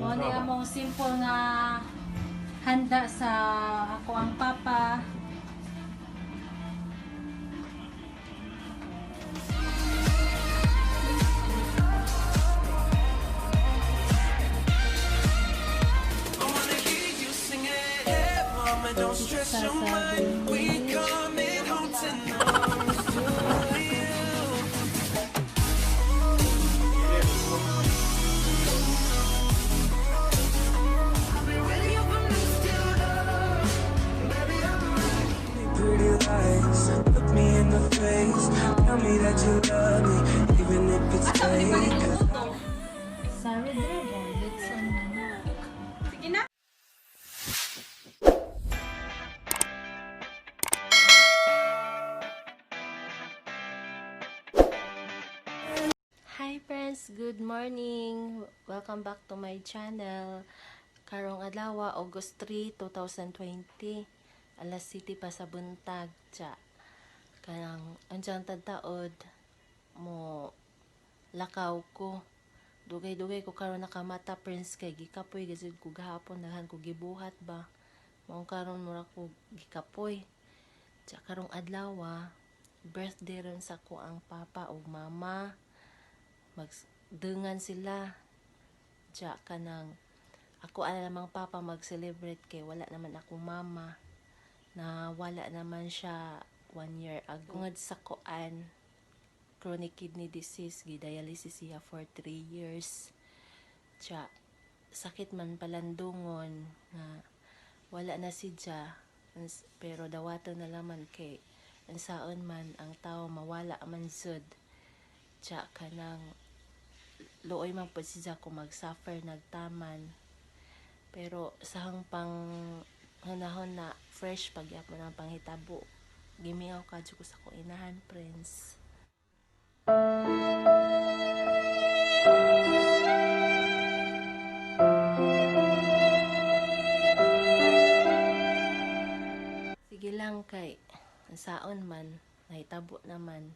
Mo ni among simple nga handa sa ako ang papa. I wanna hear you sing it. Hey, mama, don't stress Sa your mind. We village. coming home tonight. To you. I've been waiting for this till dawn. Baby, I'm ready. Pretty lies, look me in the face. Tell me that you love me, even if it's fake. 'Cause Sa Red River, litson man. Sige na. Hi friends, good morning. Welcome back to my channel. Karong adlaw, August 3, 2020. Alas City pa sa buntag. Tsa. Kanang andiyan tadtaod mo lakaw ko. Dugay-dugay ko karon nakamata, friends, kay gikapoy gazud ko gahapon, daghan ko gibuhat ba. Maong karon mura ko gikapoy. Tsa karong adlaw, birthday ron sa ko ang papa ug mama, magdengan sila. Diya kanang ako ala namang papa mag-celebrate kay wala naman ako mama, na wala naman siya 1 year ago. Tungod sa koan, chronic kidney disease, gidialysis siya for 3 years. Tiya, sakit man palandungon nga wala na si Ja, pero dawato na laman kay unsaon man ang tao, mawala man sud. Tiya kanang luoy man po siya kung mag-suffer nagtaman. Pero sahang pang hunahon na fresh pagyapon ang panghitabo. Gimingaw ka ko sa akong inahan, friends. Sige lang kay ang saon man, nahitabo naman.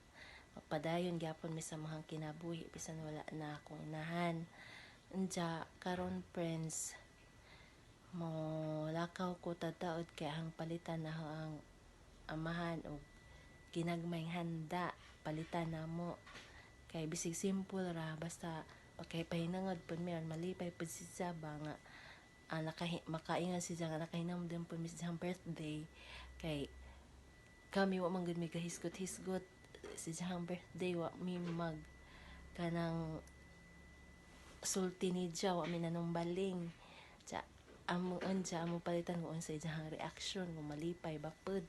Magpadayon gyapon mi sa mga kinabuhi bisan wala na akong inahan. Unja karon, friends, mo lakaw ko tataod kay ang palitan na ang amahan og ginagmayng handa, palitan na mo kay bisig simple ra, basta pagkay pahinangod pud mi malipay pud si ba nga makaingan siya nga nakahinam din pud mi sa siyang birthday, kay kami wa man gud mi gahisgot-hisgot si siyang birthday, wa mi mag kanang sulti ni Ja, wa mi nanumbaling. Tsa, amo anja amo palitan ko unsa iyang reaction, kung malipay ba pud.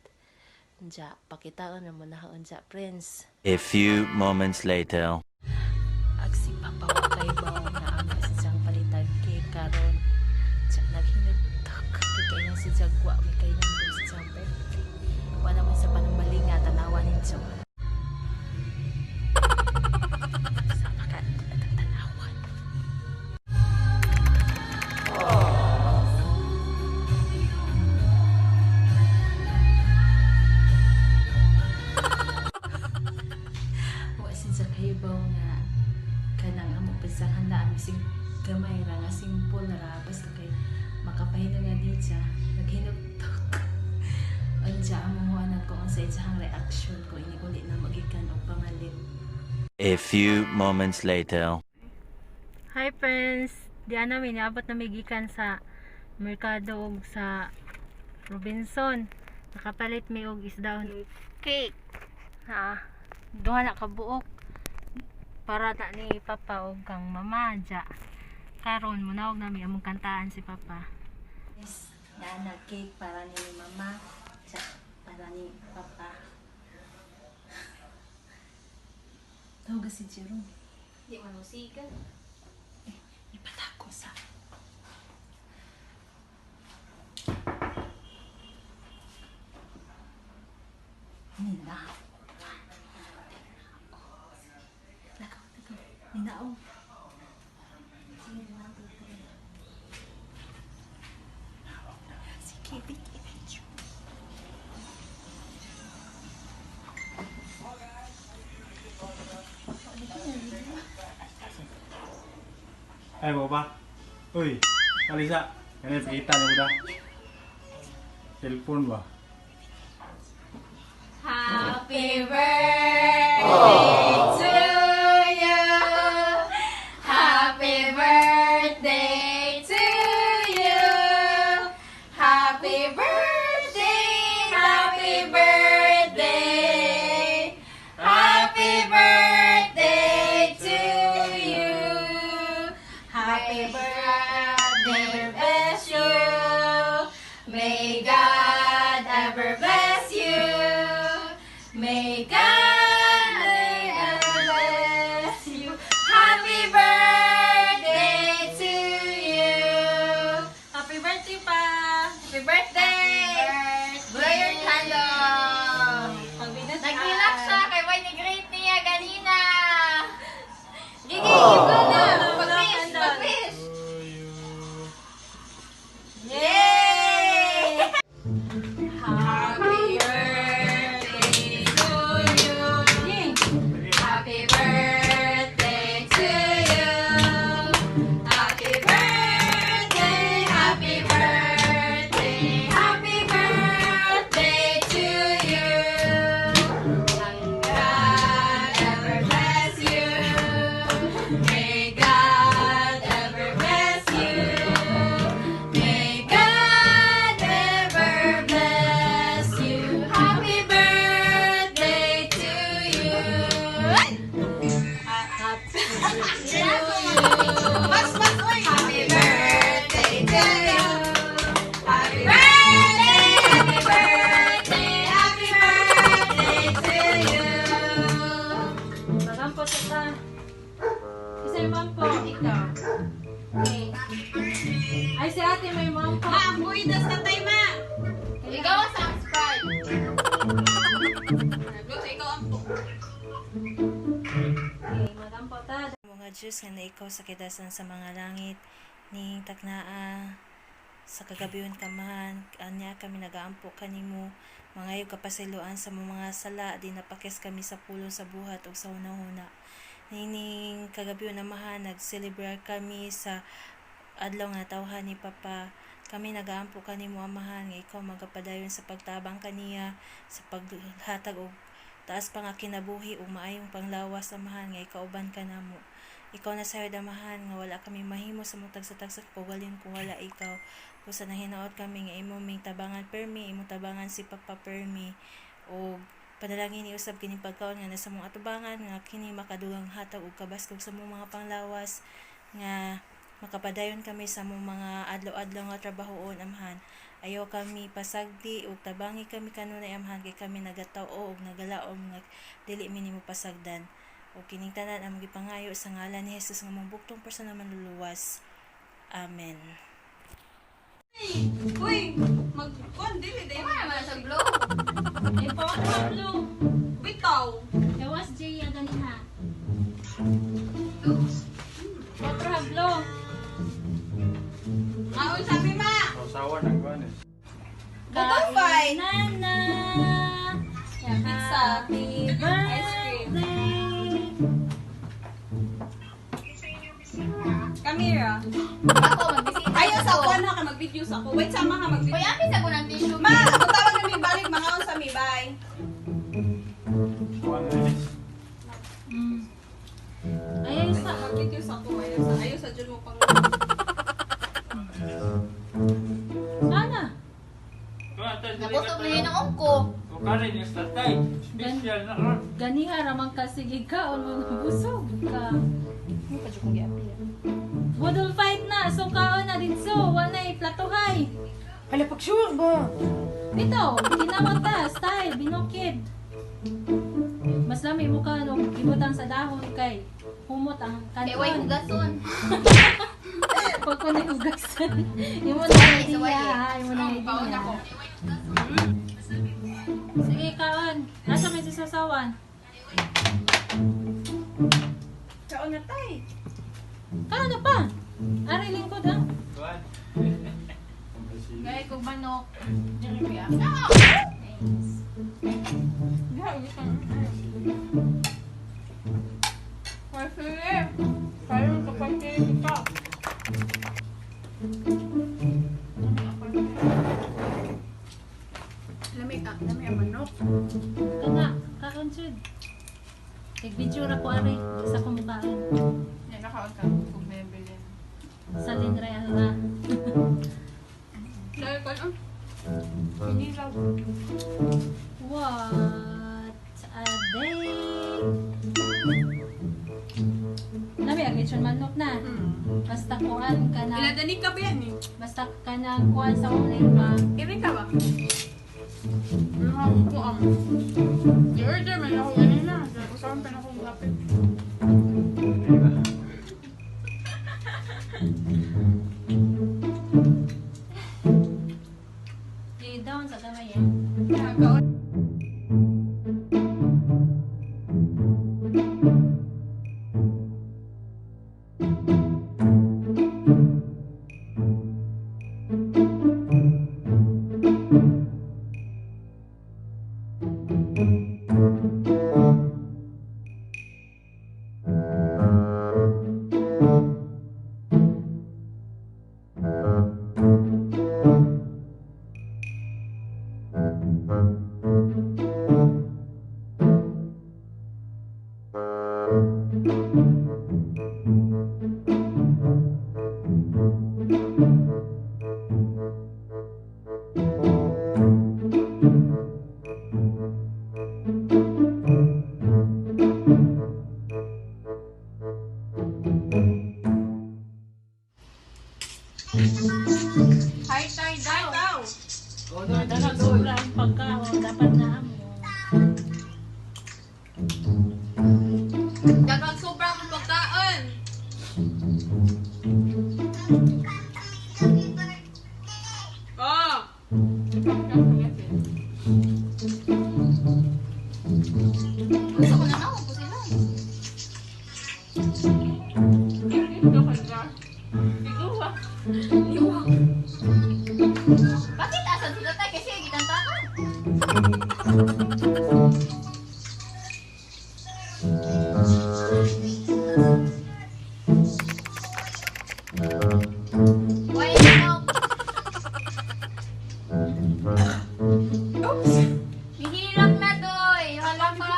Unja pakitaon na mo na unja, friends. A few moments later. Ag si Papa wa kay bawo na amo si siyang palitag cake karon. Tsa, naghinugtok kay kay si Jagwa may kay nang sa siyang birthday. Wa naman sa panumbaling nga tanawa ninyo. Sa maka atang tanawan. Wa si kahibaw nga kanang amo pa sa handaan, bisig gamay ra nga simple ra, basta kay makapahinga nga di siya naghinugtok. Unja amo anak ko ang sa iyang reaction ko ini uli na magikan og pangalit. A few moments later. Hi friends, di ana mi niabot na mi gikan sa merkado ug sa Robinson. Nakapalit mi og isda Cake. Ha. Duha na ka buok para na ni Papa og kang Mama ja. Karon munawog nami among kantaan si Papa. Yes, naa na cake para ni Mama, sa para ni Papa. Tawag si Jerome. Di man musigan. Ipatako sa Nina. Lakaw, lakaw. Ninaong. Sige, video. Ay mo ba? Uy, Alisa, kanay pakita na mo da. Cellphone ba? Happy birthday to you. Happy birthday to you. Happy birthday, happy birthday. Happy birthday to you. Happy birthday, bless you. May God ever bless you. May God ever bless you. Happy birthday to you. Happy birthday pa! Happy birthday! Blow your candle! Nag-relax siya kay why ni-greet niya ganina. Gigi, you go na! Pag-wish! Pag-wish! Yay! Happy birthday to you. Happy birthday to you. Happy birthday, happy birthday, happy birthday to you. God ever bless you. May God ever bless you. May God ever bless you. Happy birthday to you. Happy birthday to you. Happy birthday, happy birthday, happy birthday to you. Magampo sa ta. Isa yung mampo. Ikaw. Okay. Ay, si ate may mampo. Ma, ang buidas na tayo, ma. Ikaw ang subscribe. Ikaw ang po. Okay, magampo ta. Mga Diyos nga na ikaw sa kidasan sa mga langit, ning taknaa sa kagabihon kamahan, anya kami nagaampo kanimo, mangayo kapasayloan sa mga sala, di napakes kami sa pulong sa buhat ug sa hunahuna. Nining kagabihon amahan, nagselebrar kami sa adlaw nga tawhan ni Papa. Kami nagaampo kanimo amahan nga ikaw magapadayon sa pagtabang kaniya sa paghatag og taas pa nga kinabuhi ug maayong panglawas amahan nga ikauban ka namo. Ikaw na sayod amahan nga wala kami mahimo sa mong tagsa-tagsa kaugalingon kung wala ikaw. Busa nahinaot kami nga imo ming tabangan permi, imong tabangan si Papa permi og panalangin ni usab kining pagkaon nga nasa mong atubangan nga kini makadugang hatag og kabaskog sa mong mga panglawas nga makapadayon kami sa mong mga adlaw-adlaw nga trabahoon amahan. Ayaw kami pasagdi ug tabangi kami kanunay amahan kay kami nagatao ug nagalaom nga dili mi nimo pasagdan. Ug kining tanan among gipangayo sa ngalan ni Jesus nga mong buktong personal manluluwas. Amen. Uy, mag-kon, dili, dili. Wala naman sa blow. Ay, pa ako blue. Bitaw. Ewas Jay, ganiha. Quatro hablo. Maon sabi ma. Sausawan ang kuan eh. Budol fight. Nana. Yeah, pizza. Happy Ice cream. birthday. Camera. Ako, magbisita. Ayaw sa kuan ha ka mag-video sa ko. Wait sama ka mag-video. Uy, amin sa kunang tissue. Ma, ako tawag na mi balik mangaon sa mi bye. Kuan eh. Ay, ay, sa. Mag-video sa ko. Ayaw sa dyan mo pang. Ana. Nabusog na yun ang ungko. Kukarin yung tatay. Special na ron. Ganiha ramang kasige ka o mga busog ka. Budol fight na, so kaon na dito. Wala iplatuhay. Hala, pag sure ba? Bitaw, kinamata, style, binukid. Mas lami mo ka no, ibutang sa dahon kay humot ang Kay way kanton. hugason. Pag ko na hugasan. Imo na idea, ha? Imo na Baon idea. ako. Sige, kaon. Nasa may sasawan? Kaon na tay. Kaon na pa. Ari lingkod ha. Kuan. Gay kog manok. Lami ka, lami ang manok. Kana, kaon jud. Nag-video ra ko ari sa kumukaon. Yan, nakaon ka. Kung may bilin. Sa Linray ala. Dahil ko, ah. Hinilaw. What a day! Nami ang lechon manok na. Basta kuan ka na, Iladani ka ba yan eh? basta ka na kuan sa online ba. Iri ka ba? Ano ko ang... I-order man ako ganina. Saan pa na akong lapit? I-down sa gamay eh. Nakaon. Hi, tay, daw. Dapat sobra ang pagkaon, dapat na mo. Daghang sobrang ang pagkaon. Oh! Gusto ko na na, upo sila. Bakit asan sila tayo? Kasi gitantakan. Why no? Oops! Nihilak na doy! Hala ka!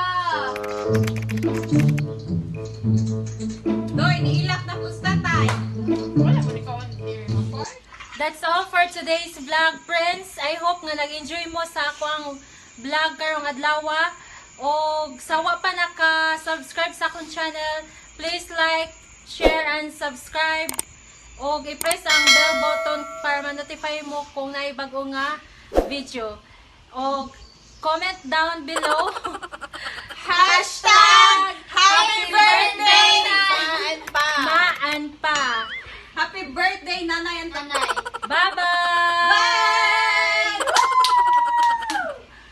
Doy, niilak na pusta tay. Wala mo ni kaon dear. That's all for today's vlog, friends. I hope nga nag-enjoy mo sa akong vlog karong adlaw. Og sawa pa naka-subscribe sa akong channel, please like, share, and subscribe. Og i-press ang bell button para ma-notify mo kung naibago nga video. Og comment down below. Hashtag Happy birthday, Maan pa! Maan pa. Happy birthday, Nanay and Nanay! Bye-bye!